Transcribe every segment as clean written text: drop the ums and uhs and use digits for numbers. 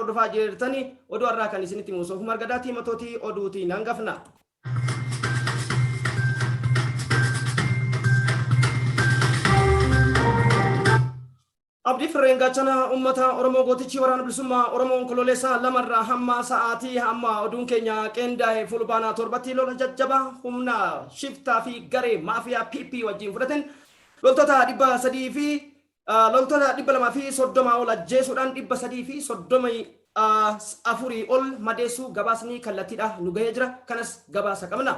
hordofaa jirtani. Oduu har'aa kan isinitti himu Soofumar Gadaatii matootii oduutiin hangafna. Abdii Firreen gaachana uummata Oromoo gootichi waraana bilisummaa Oromoo Onkololeessa lamarraa hamma sa'aatii amma oduun keenya qindaa'e fulbaana torbatti lola jajjabaa humna shiftaa fi garee maafiyaa PP wajjin fudhateen loltoota 300 fi loltoota 230 ol ajjeesuudhaan 334 ol madeessuu gabaasni kallattiidha nu gahee jira. Kanas gabaasa qabna.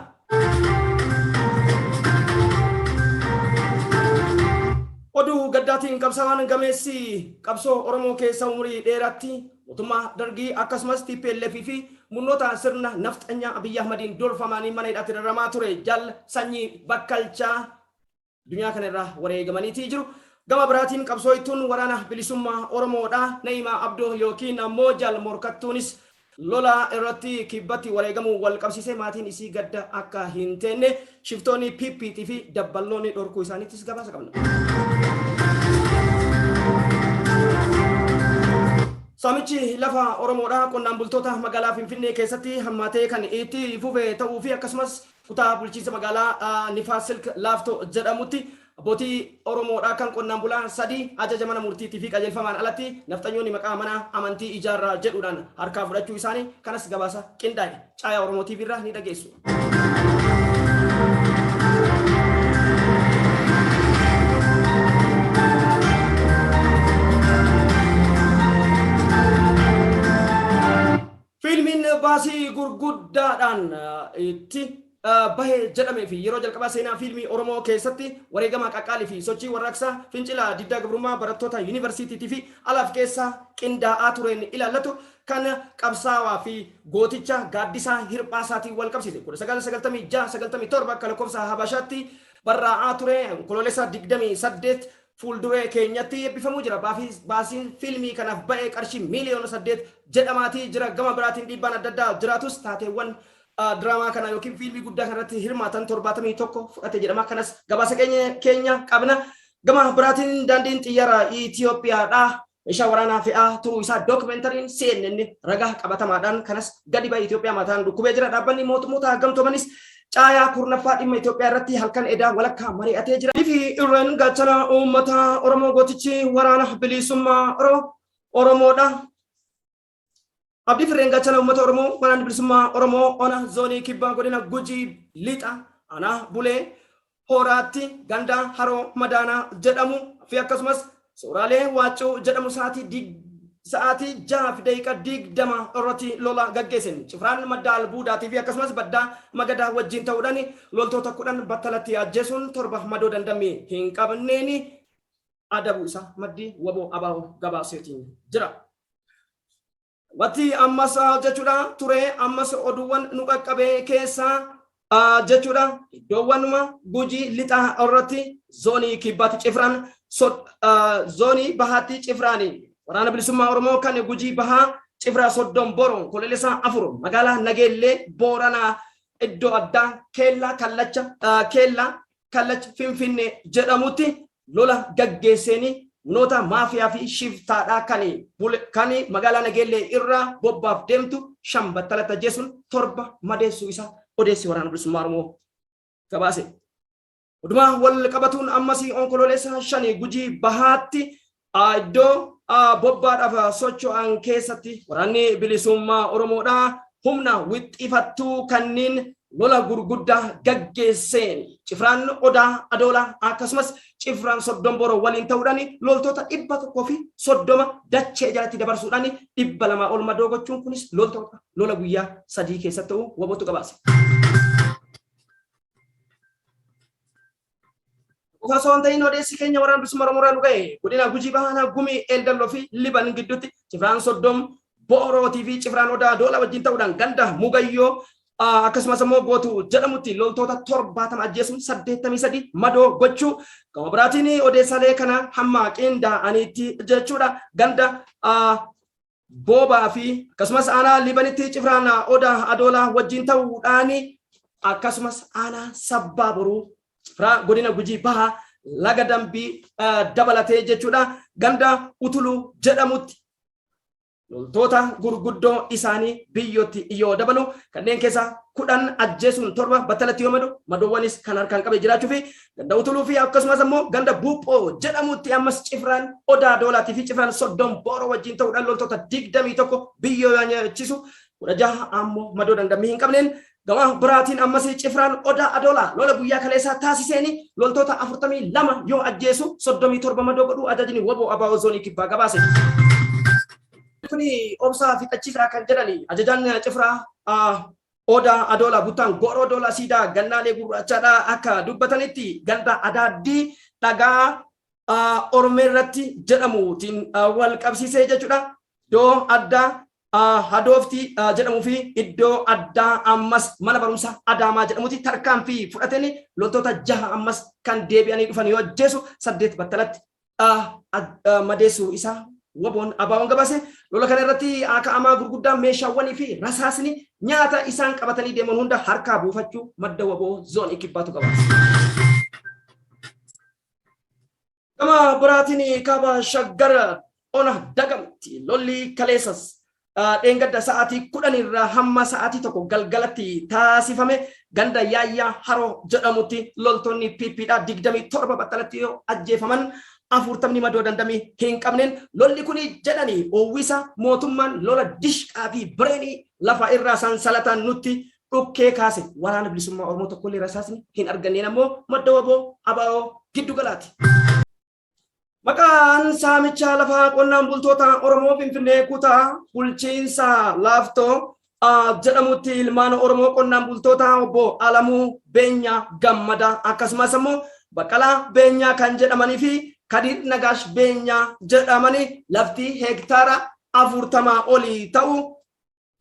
Oduu gaddaatiin qabsaawaan gameessi qabsoo Oromoo keessa umurii dheeraatti mootummaa Dargii akkasumas TPLF fi murnoota sirna nafxanyaa Abiyyi Ahmadiin durfamanii mana hidhaatti dararamaa ture Jaal Sanyii Bakkalchaa addunyaa kana irraa wareegamaniitii jiru. Gama biraatiin qabsooytuun waraana bilisummaa Oromoodha Na'imaa Abdoo yookiin ammoo Jaal Morkattuunis lola irratti kibbatti wareegamuu wal qabsiisee maatiin isii gadda akka hin teenne shiftoonni PPT fi dabballoonni dhorkuu isaaniittis gabaasa qabna. Saamichi lafa Oromoodha qonnaan bultoota magaalaa Finfinnee keessatti hammaatee kan itti fufe ta'uu fi akkasumas kutaa bulchiinsa magaalaa Nifaas Silk Laaftoo jedhamutti abbootii Oromoodhaa kan qonnaan bulaa 3 ajaja mana murtiitii fi qajeelfamaan alatti nafxanyoonni maqaa mana amantii ijaarraa jedhuudhaan harkaa fudhachuu isaanii kanas gabaasa qindaa'e Caayaa Oromoo TV irraa ni dhageessu. Fiilmiin baasii gurguddaadhaan itti bahe jedhamee fi yeroo jalqabaa seenaa fiilmii Oromoo keessatti wareegama qaqqaalii fi sochii warraaqsaa fincila diddaa gabrummaa barattoota yuunivarsiitiitii fi alaaf keessa qindaa'aa tureen ilaallatu kan qabsaawaa fi gooticha Gaaddisaa Hirphaasaatiin wal qabsiise 1996-97 akka lakkoofsa Habashaatti barraa'aa ture Onkoloolessa 28 fuulduree keenyatti eebbifamuu jira. Baasiin fiilmii kanaaf ba'e qarshii miiliyoona 8 jedhamaatii jira. Gama biraatiin dhiibbaan adda addaa jiraatus taateewwan diraamaa kana yookiin fiilmii guddaa kanarratti hirmaatan 71 fudhate jedhama. Kanas gabaasa keenya qabna. Gama biraatiin daandiin xiyyaara Itoophiyaadha. Meeshaa waraanaa fe'aa turuu isaa dookimentariin CNN ragaa qabatamaadhaan kanas gadi ba'e Itoophiyaa mataan dhukkubee jira. Dhaabbanni mootummoota gamtoomanis caayaa kurnaffaa dhimma Itoophiyaa irratti halkan edaa walakkaa mari'atee jira. Fi irreen gaachana uummata Oromoo gootichi waraana bilisummaa Oromoodha. Abdii Firreen gaachana uummata Oromoo waraanni bilisummaa Oromoo ona zoonii kibbaa godina Gujii lixa aanaa Bulee Horaatti ganda Haroo Madaanaa jedhamu fi akkasumas Sooraalee Waaccuu jedhamu sa'aatii 6:20 irratti lola gaggeessin. Cifraan madda albuudaatii fi akkasumas baddaa magadaa wajjin ta'uudhaan loltoota 10 battalatti ajjeesuun 7 madoo dandammii hin qabneen adabuu isaa maddi waboo abaa'oo gabaaseetiin jira. Wanti ammas jechuudha ture ammas oduuwwan nu qaqqabe keessaa jechuudha iddoowwanuma Gujii lixaa irratti zoonii kibbaatti cifraan zoonii bahaatti cifraan waraana bilisummaa Oromoo kan Gujii bahaa cifraa soddom boru Onkoloolessa 4 magaalaa Nageellee Booranaa iddoo addaa Keellaa Kallacha Keellaa Kallacha Finfinnee jedhamutti lola gaggeesseeni humnoota maafiyaa fi shiftaadhaa kan magaalaa Nageellee irraa bobbaaf deemtu 5 battalatti ajjeesuun 7 madeessuu isaa odeessi waraana bilisummaa Oromoo gabaase. Odumaa wal qabatuun ammas Onkoloolessa 5 Gujii Bahaatti iddoo bobbaadhaaf socho'an keessatti waraanni bilisummaa Oromoodhaa humna wixxifattuu kanneen lola gurguddaa gaggeesseen cifraan Odaa Adoolaa akkasumas cifraan Soddom Boroo waliin ta'uudhaan loltoota 130 dachee jalatti dabarsuudhaan 200 ol madoo gochuun kunis loltoota lola guyyaa 3 keessatti ta'uu wabotu gabaase. Qofa osoo hin ta'in odeessi keenya waraana bilisummaa Oromoo irraa nu ga'e godina Gujii Bahaa Gumii Eeldalloo fi Liban gidduutti cifraan Soddom Boorootii fi cifraan Odaa Doola wajjin ta'uudhaan ganda Mugayyoo akkasumas immoo Gootuu jedhamutti loltoota 70 ajjeesuun 83 madoo gochuu gama biraatiin odeessaalee kana hamma qindaa'aniitti jechuudha ganda Boobaa fi akkasumas aanaa Liibanitti cifraan Odaa Adoolaa wajjin ta'uudhaan akkasumas aanaa Sabbaa Boruu cifraa godina Gujii Bahaa laga Dambii dabalatee jechuudha ganda Utuluu jedhamutti loltoota gurguddoo isaanii biyyootti yoo dabalu, kanneen keessaa 10 ajjeesuun 7 battalatti yoo madu, madoowwanis kan harkaan qabe jiraachuu fi ganda Utuluu fi akkasumas ammoo ganda Buuphoo jedhamutti ammas cifraan Odaa Doolaatii fi cifraan Soddom Booroo wajjin ta'uudhaan loltoota 21 biyyoo yoo nyaachisu, 16 ammoo madoo dandammii hin qabneen. Gama biraatiin ammas cifraan Odaa Adoolaa lola guyyaa kaleessaa taasiseeni loltoota 42 yoo ajjeesu, 37 madoo godhuu ajajni WBO ABO Zoonii Kibbaa gabaase. Kuni obsaa fixachiisaa kan jedhani ajajaan cifraa Odaa Adoolaa Buttaan Gooroo Doolaa Siidaa Gannaalee Gurraachaadhaa akka dubbatanitti, ganda Adaaddii dhagaa Ormeerratti jedhamuutiin wal qabsiisee jechuudha. Iddoo addaa Hadooftii jedhamuu fi iddoo addaa ammas mana barumsa Adaamaa jedhamuti tarkaanfii fudhateen loltoota jaha ammas kan deebi'anii dhufan yoo ajjeesu, 8 battalatti madeessuu isaa WBOn ABOn gabaase. Lola kana irratti aka'amaa gurguddaa, meeshaawwanii fi rasaasni nyaata isaan qabatanii deeman hunda harkaa buufachuu madda WBO Zoonii Kibbaatu gabaase. Gama biraatiin kaaba Shaggar ona Dagamti lolli kaleessas dheengadda sa'aatii 10 irraa hamma sa'aatii 1 galgalatti taasifame, ganda Yaayyaa Haroo jedhamutti loltoonni PPdha 27 battalatti yoo ajjeefaman, 40 madoo dandamii hin qabneen. Lolli kuni jedhani uwwisa mootummaan lola dishqaa fi bireenii lafa irraa sansalataan nutti dhukkee kaase, Waraana Bilisummaa Oromoo tokkollee rasaasni hin arganneen ammoo madda WBO ABO giddu galaati. Maqaan saamicha lafaa qonnaan bultoota Oromoo Finfinnee kutaa bulchiinsa Laaftoo jedhamutti ilmaan Oromoo qonnaan bultoota obbo Alamuu Beenyaa Gammadaa, akkasumas immoo Baqqalaa Beenyaa kan jedhamanii fi Kadiir Nagaash Beenyaa jedhamanii lafti heektaara 40 olii ta'u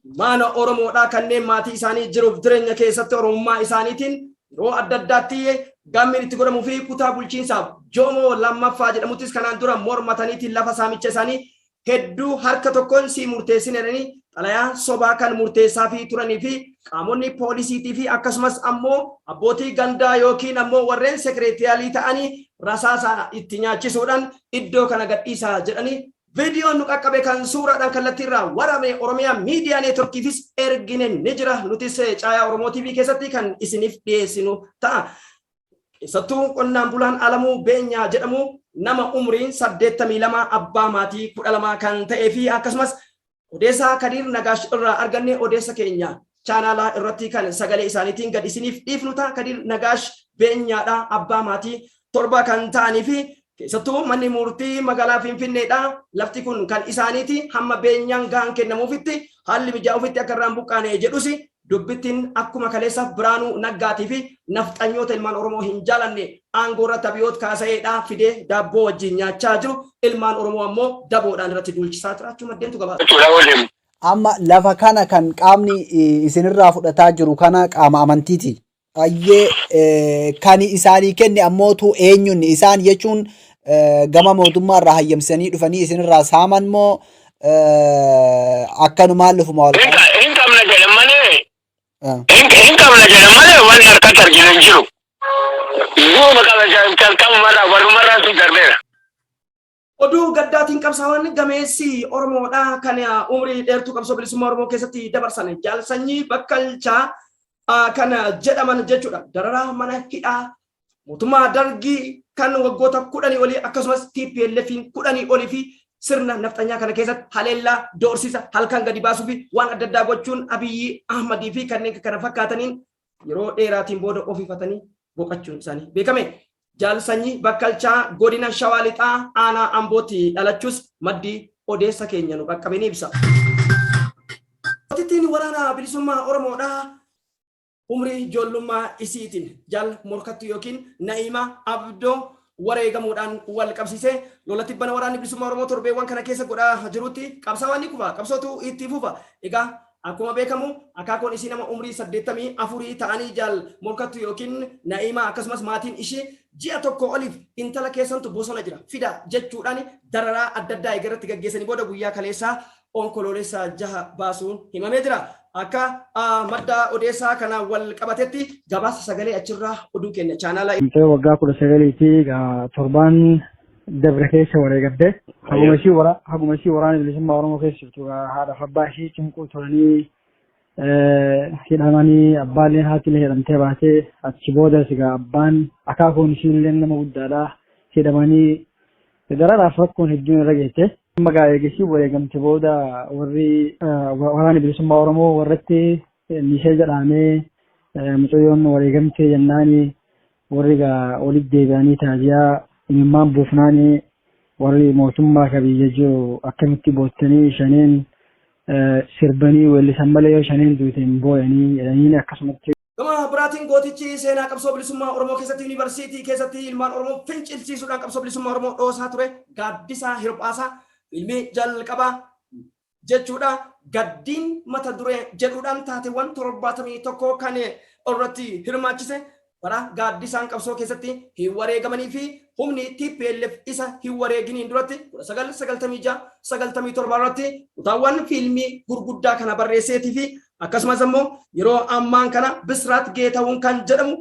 ilmaan Oromoodhaa kanneen maatii isaanii jiruuf jireenya keessatti Oromummaa isaaniitiin yeroo adda addaatti gammeen itti godhamuu fi kutaa bulchiinsa Joomoo lammaffaa jedhamuttis kanaan dura mormataniitiin lafa saamicha isaanii hedduu harka tokkoon sii murteessin jedhanii xalayaa sobaa kan murteessaa fi turanii fi qaamonni poolisiitii fi akkasumas ammoo abbootii gandaa yookiin ammoo warreen sekireetiyaalii ta'anii rasaasa itti nyaachisuudhaan iddoo kana gadhiisaa jedhanii, viidiyoon nu qaqqabe kan suuraadhaan kallattii irraa warame Oromiyaa Miidiyaa Neetworkiifis ergine ni jira. Nutis Caayaa Oromoo TV keessatti kan isiniif dhiyeessinu ta'a. Keessattuu qonnaan bulaan Alamuu Beenyaa jedhamu nama umriin 82, abbaa maatii 12 kan ta'ee fi akkasumas odeessaa Kadiir Nagaash irraa arganne odeessa keenya chaanaalaa irratti kan sagalee isaaniitiin gad isiniif dhiifnu ta'a. Kadiir Nagaash Beenyaadha, abbaa maatii 7 kan ta'anii fi keessattuu manni murtii magaalaa Finfinneedha. Lafti kun kan isaaniiti, hamma beenyaan gahaan kennamuufitti, haalli mijaa'uufitti akka irraan buqqaane jedhus, dubbittiin akkuma kaleessa Biraanuu Naggaatii fi nafxanyoota ilmaan Oromoo hin jaalanne aangoo irratti Abiyoot Kaasa'eedha fidee daabboo wajjin nyaachaa jiru, ilmaan Oromoo ammoo daboodhaan irratti duulchisaa jiraachuu maddeentu gabaasa. Amma lafa kana kan qaamni isinirraa fudhataa jiru kana qaama amantiiti. Ayyee, kan isaanii kenne ammootu eenyunni? Isaan jechuun gama mootummaa irraa hayyamsanii dhufanii isinirraa saaman moo akkanumaan lufuma wal Hin hin qabna jedhan malee hin qabna jedhan malee wanni harkatti arginu hin jiru. Guuma qaba calqabumarraa warrumarraa sun darbeera. Oduu gaddaatiin qabsaa'onni gameessi Oromoodha kan umrii dheertuu qabsoo bilisummaa Oromoo keessatti dabarsan Jaal Sanyii Bakkalchaa kan jedhaman jechuudha. Dararaa mana hidhaa mootummaa Dargii kan waggoota 10 olii, akkasumas TPLF'n 10 olii fi sirna nafxanyaa kana keessatti haleellaa, doorsisa, halkan gadi baasuu fi waan adda addaa gochuun Abiyyi Ahmadii fi kanneen kana fakkaataniin yeroo dheeraatiin booda ofiifatanii boqachuun isaanii beekame. Jaal Sanyii Bakkalchaa godina Shawaa Lixaa aanaa Ambootti dhalachuus maddi odeessa keenya nu qaqqabe ni ibsa. Gootittiin waraana bilisummaa Oromoodha. Umrii ijoollummaa isiitiin Jaal Morkattu yookiin Na'iimaa Abdoo wareegamuudhaan wal qabsiisee lola tibbana waraanni bilisummaa Oromoo torbeewwan kana keessa godhaa jirutti qabsaawaan ni kufa, qabsootu itti fufa. Egaa akkuma beekamu akaakoon isii nama umrii 84 ta'anii Jaal Morkattu yookiin Na'iimaa akkasumas maatiin ishii ji'a tokko oliif intala keessantu bosona jira fida jechuudhaan dararaa adda addaa eega irratti gaggeessanii booda guyyaa kaleessaa Onkoloolessa 6 baasuun himamee jira. Akka madda odeessaa kana wal qabatetti gabaasa sagalee achirraa oduu keenya chaanaala. Mucayyoo waggaa 19ti egaa torbaan dabre keessa wareegamte. Haguma ishii waraana bilisummaa Oromoo keessa jirtu haadhaaf abbaa ishii cinquu turanii hidhamanii, abbaalleen haatiillee hidhamtee baatee, achi booda sigaa abbaan akaakuun ishiillee nama guddaadha, hidhamanii dararaaf rakkoon hedduun irra geesse. Amma gaa eegasii wareegamte booda warri waraana bilisummaa Oromoo warratti mishee jedhamee mucayyoon wareegamte jennaani, warri gaa walitti deebi'anii taaziyaa imimmaan buufnaanii, warri mootummaa ka biyya jiru akkamitti boottanii, shaneen sirbanii weellisan malee yoo shaneen duute hin booyanii jedhanii akkasumatti. Gama biraatiin gootichi seenaa qabsoo bilisummaa Oromoo keessatti yuunivarsiitii keessatti ilmaan Oromoo fincilsiisuudhaan qabsoo bilisummaa Oromoo dhoosaa ture Gaaddisaa Hirphaasaa fiilmii jalqabaa jechuudha Gaddiin mata duree jedhuudhaan taateewwan 71 kan irratti hirmaachise, bara Gaaddisaan qabsoo keessatti hin wareegamanii fi humni TPLF isa hin wareeginiin duratti 1996 97 irratti kutaawwan fiilmii gurguddaa kana barreesseetii fi akkasumas immoo yeroo ammaan kana Bisraat Geetahuun kan jedhamu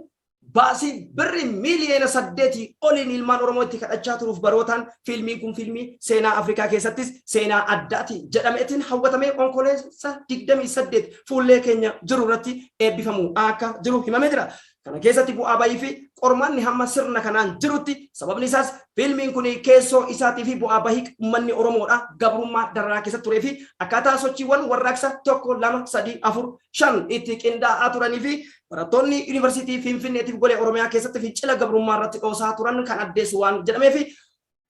baasii birri miiliyoona 8 oliin ilmaan Oromoo itti kadhachaa turuuf barootaan fiilmiin kun fiilmii seenaa Afrikaa keessattis seenaa addaati jedhameetiin hawwatamee Onkololeessa 28 fuullee keenya jiru irratti eebbifamu akka jiru himamee jira. Kana keessatti bu'aa bayii fi qormaanni hamma sirna kanaan jirutti, sababni isaas fiilmiin kun keessoo isaatii fi bu'aa bahii uummanni Oromoodha gabrummaa dararaa keessatti turee fi akkaataa sochiiwwan warraaqsa tokko, lama, sadii, afur, shan itti qindaa'aa turanii fi barattoonni yuunivarsiitii Finfinneetiif golee Oromiyaa keessatti fincila gabrummaa irratti dhoosaa turan kan addeessu waan jedhamee fi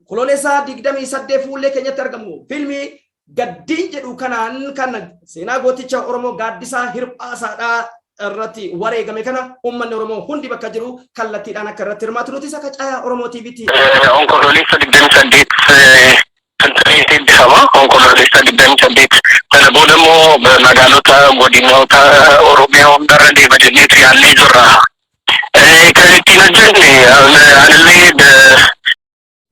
Onkololeessaa 28 fuullee keenyatti argamu fiilmii Gaddiin jedhu kanaan kan seenaa gooticha Oromoo Gaaddisaa Hirphaasaadhaa irratti wareegame kana uummanni Oromoo hundi bakka jiru kallattiidhaan akka irratti hirmaatu nutis akka Caayaa Oromoo TVtti. Onkololeessa 28 Finfinneetti eebbifama. Onkololeessa 28 sana booda immoo magaalota godinoota Oromiyaa hundarra deema jenneetu yaadnee jirra. Kan ittiin hojjenne anillee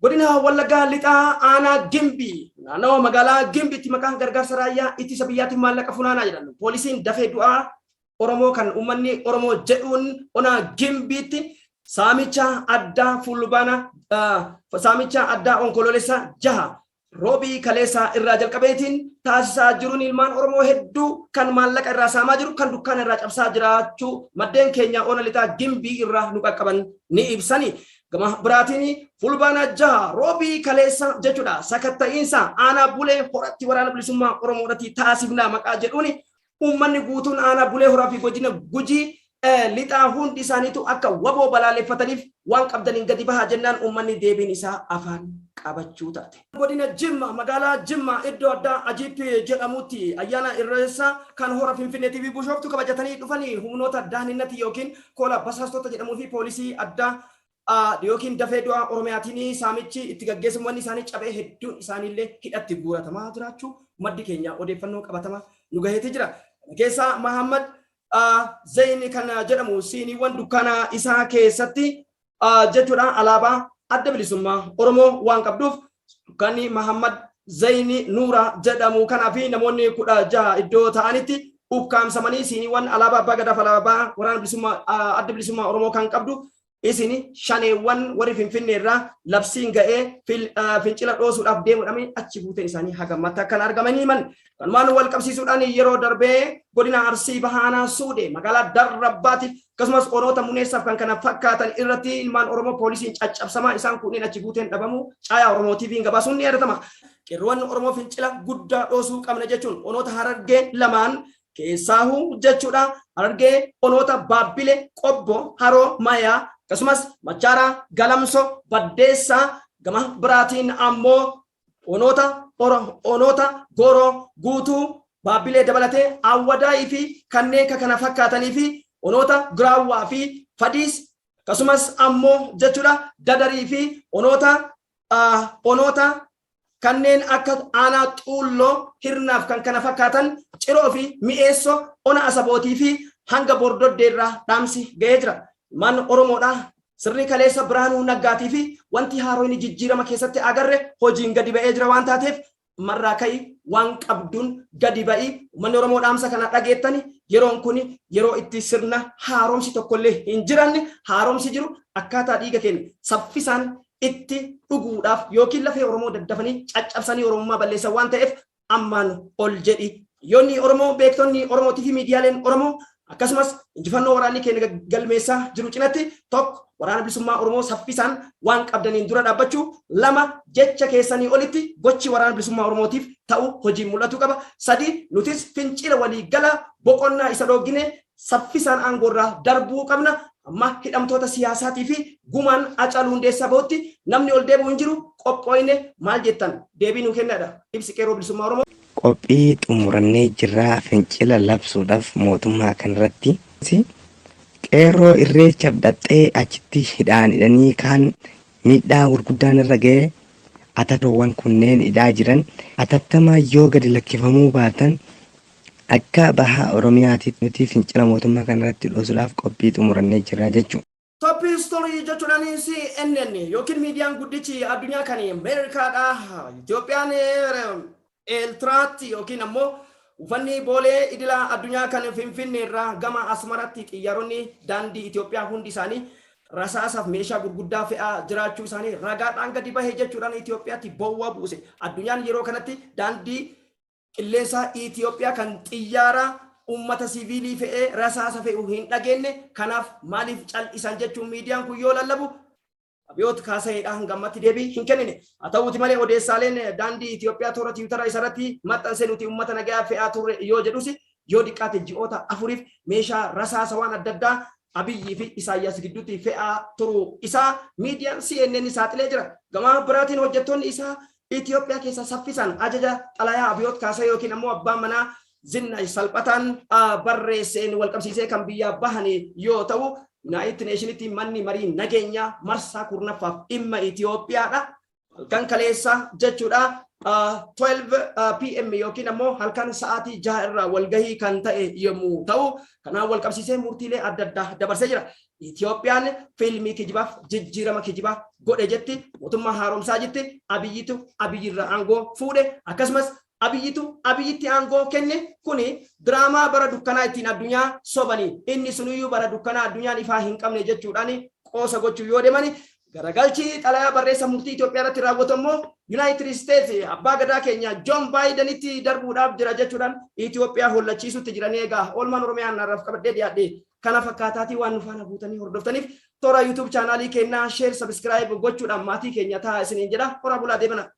Godina Wallaggaa Lixaa aanaa Gimbii naannawa magaalaa Gimbiitti maqaa gargaarsa raayyaa ittisa biyyaatiin maallaqa funaanaa jedhan poolisiin dafee du'aa Oromoo kan uummanni Oromoo jedhuun onaa Gimbiitti saamicha addaa Fulbaana, saamicha addaa Onkoloolessa 6 Roobii kaleessaa irraa jalqabeetiin taasisaa jiruun ilmaan Oromoo hedduu kan maallaqa irraa saamaa jiru, kan dukkaana irraa cabsaa jiraachuu maddeen keenya ona lixaa Gimbii irraa nu qaqqaban ni ibsani. Gama biraatiin Fulbaana 6 Roobii kaleessa jechuudha sakatta'iinsa aanaa Bulee Horatti waraana bilisummaa Oromoo irratti taasifnaa maqaa jedhuun uummanni guutuun aanaa Bulee Horaa fi godina Gujii lixaa hundi isaaniitu akka WBO balaaleffataniif waan qabdaniin gadi bahaa jennaan uummanni deebiin isaa afaan qabachuu taate. Godina Jimma magaalaa Jimma iddoo addaa Ajiip jedhamutti ayyaana Irreessaa kan hora Finfinneetii fi Bushooftu kabajatanii dhufanii humnoota dahninnati yookiin koola basaastota jedhamuu fi poolisii addaa yookiin dafee du'aa Oromiyaatiin saamichi itti gaggeessamu manni isaanii cabee hedduun isaaniillee hidhatti guuratamaa jiraachuu maddi keenya odeeffannoo qabatama nu gaheetii jira. Kana keessaa Mahammad Zayni kan jedhamu siiniiwwan dukkaana isaa keessatti jechuudha alaabaa Adda Bilisummaa Oromoo waan qabduuf dukkaanni Mahammad Zayni Nuura jedhamu kanaa fi namoonni 16 iddoo ta'anitti ukkaamsamanii siiniiwwan alaabaa Abbaa Gadaaf alaabaa waraana bilisummaa Adda Bilisummaa Oromoo kan qabdu isin shaneewwan warri Finfinnee irraa labsiin ga'ee fincila dhoosuudhaaf deemuudhaan achi buuteen isaanii hagamatti akkan argamanii himan. Kanumaan wal qabsiisuudhaan yeroo darbee godina Arsii Bahaanaa Suudee magaalaa Darrabbaatti akkasumas onoota Muneessaaf kan kana fakkaatan irratti ilmaan Oromoo poolisiin caccabsamaa isaan kunneen achi buuteen dhabamu Caayaa Oromoo TV'n gabaasuun ni yaadatama. Qeerroowwan Oromoo fincila guddaa dhoosuu qabna jechuun onoota Harargee lamaan keessaahu jechuudha Harargee onoota Baabbile, Qobbo, Haroo, Mayaa akkasumas Machaaraa, Galamso, Baddeessaa, gama biraatiin ammoo onoota Gooroo, Guutuu, Baabbilee dabalatee Awwadaayii fi kanneen kana fakkaatanii fi onoota Giraawwaa fi Fadiis akkasumas ammoo jechuudha Dadarii fi onoota kanneen akka aanaa Xuulloo, Hirnaaf kan kana fakkaatan, Ciroo fi Mi'eessoo, ona Asabootii fi hanga Bordoddee irraa dhaamsi ga'ee jira. Ilmaan Oromoodha. Sirni kaleessa Birhaanuu Naggaatii fi wanti haaroyni jijjiirama keessatti agarre hojiin gadi ba'ee jira waan taateef marraa ka'i, waan qabduun gadi ba'i. Uummanni Oromoo dhaamsa kana dhageettani, yeroon kun yeroo itti sirna haaromsi tokkollee hin jiranne, haaromsi jiru akkaataa dhiiga keenya saffisaan itti dhuguudhaaf yookiin lafee Oromoo daddafanii caccabsanii Oromummaa balleessan waan ta'eef ammaan ol jedhi. Hayyoonni Oromoo, beektonni Oromootii fi miidiyaaleen Oromoo akkasumas injifannoo waraanni keenya galmeessaa jiru cinatti, tokko, Waraana Bilisummaa Oromoo saffisaan waan qabdaniin dura dhaabbachuu, lama, jecha keessanii olitti gochi Waraana Bilisummaa Oromootiif ta'u hojiin mul'atuu qaba, sadi, nutis fincila waliigala boqonnaa isa dhoogine saffisaan aangoorraa darbuu qabna. Amma hidhamtoota siyaasaatii fi gumaan Hacaaluu Hundeessaa bahutti namni ol deebi'u hin jiru. Qophooyne maal jettan? Deebii nuu kennadha. Ibsi Qeerroo Bilisummaa Oromoo. Qophii xumurannee jirraa fincila labsuudhaaf mootummaa kanarratti. Qeerroo irreechaaf dhaxxee achitti hidhaan hidhanii kaan miidhaa gurguddaan irra ga'ee atatoowwan kunneen hidhaa jiran atattamaa yoo gadi lakkifamuu baatan akka baha Oromiyaatti nuti fincila mootummaa kanarratti dhoosuudhaaf qophii xumurannee jirra jechuudha. Top story jechuudhaan CNN yookiin miidiyaan guddichi addunyaa kan Ameerikaadha. Itoophiyaan Eertiraatti yookiin ammoo buufanni boolee idila addunyaa kan Finfinnee irraa gama Asmaratti xiyyaaronni daandii Itoophiyaa hundi isaanii rasaasaaf meeshaa gurguddaa fe'aa jiraachuu isaanii ragaadhaan gadi bahe jechuudhaan Itoophiyaatti bowwaa buuse. Addunyaan yeroo kanatti daandii qilleensaa Itoophiyaa kan xiyyaara ummata siviilii fe'ee rasaasa fe'u hin dhageenye, kanaaf maaliif cal'isan jechuun miidiyaan kun yoo lallabu, Abiyoot Kaasayeedha hanga ammatti deebii hin kennine. Haa ta'uuti malee, odeessaaleen daandii Itoophiyaa toora Tiwutara isarratti maxxansee nuti uummata nagayaa fe'aa turre yoo jedhus, yoo xiqqaate ji'oota 4f meeshaa rasaasa waan adda addaa Abiyyii fi Isaayyaas gidduutti fe'aa turuu isaa miidiyaan CNN saaxilee jira. Gama biraatiin hojjettoonni isaa Itoophiyaa keessa saffisaan ajaja xalayaa Abiyoot Kaasayee yookiin ammoo abbaan manaa Zinnash Salphataan barreesseen walqabsiisee kan biyyaa bahan yoo ta'u, United Nationitti manni marii nageenyaa marsaa 10ffaaf dhimma Itoophiyaadha. Halkan kaleessa jechuudha 12 PM yookiin ammoo halkan sa'aatii 6 irraa walgahii kan ta'e yommuu ta'u, kanaan walqabsiisee murtiilee adda addaa dabarsee jira. Itoophiyaan fiilmii kijibaaf jijjiirama kijibaa godhe jetti, mootummaa haaromsaa jetti, Abiyyitu Abiyyirraa aangoo fuudhe, akkasumas Abiyyitu Abiyyitti aangoo kenne. Kuni diraamaa bara dukkanaa ittiin addunyaa sobanii, inni sunuyyuu bara dukkanaa addunyaan ifaa hin qabne jechuudhaan qoosa gochuu yoo deemani, garagalchi xalayaa barreessa murtii Itoophiyaa irratti raawwatu immoo United States abbaa gadaa keenya John Bidenitti darbuudhaaf jira jechuudhaan Itoophiyaa hollachiisutti jiranii. Egaa oolmaan Oromiyaan narraaf qabadhee dhiyaadhe kana fakkaataatii, waan nu faana buutanii hordoftaniif toora YouTube chaanaalii keenyaa share, subscribe gochuudhaan maatii keenya ta'a isiniin jedha. Horaa bulaa, deebana.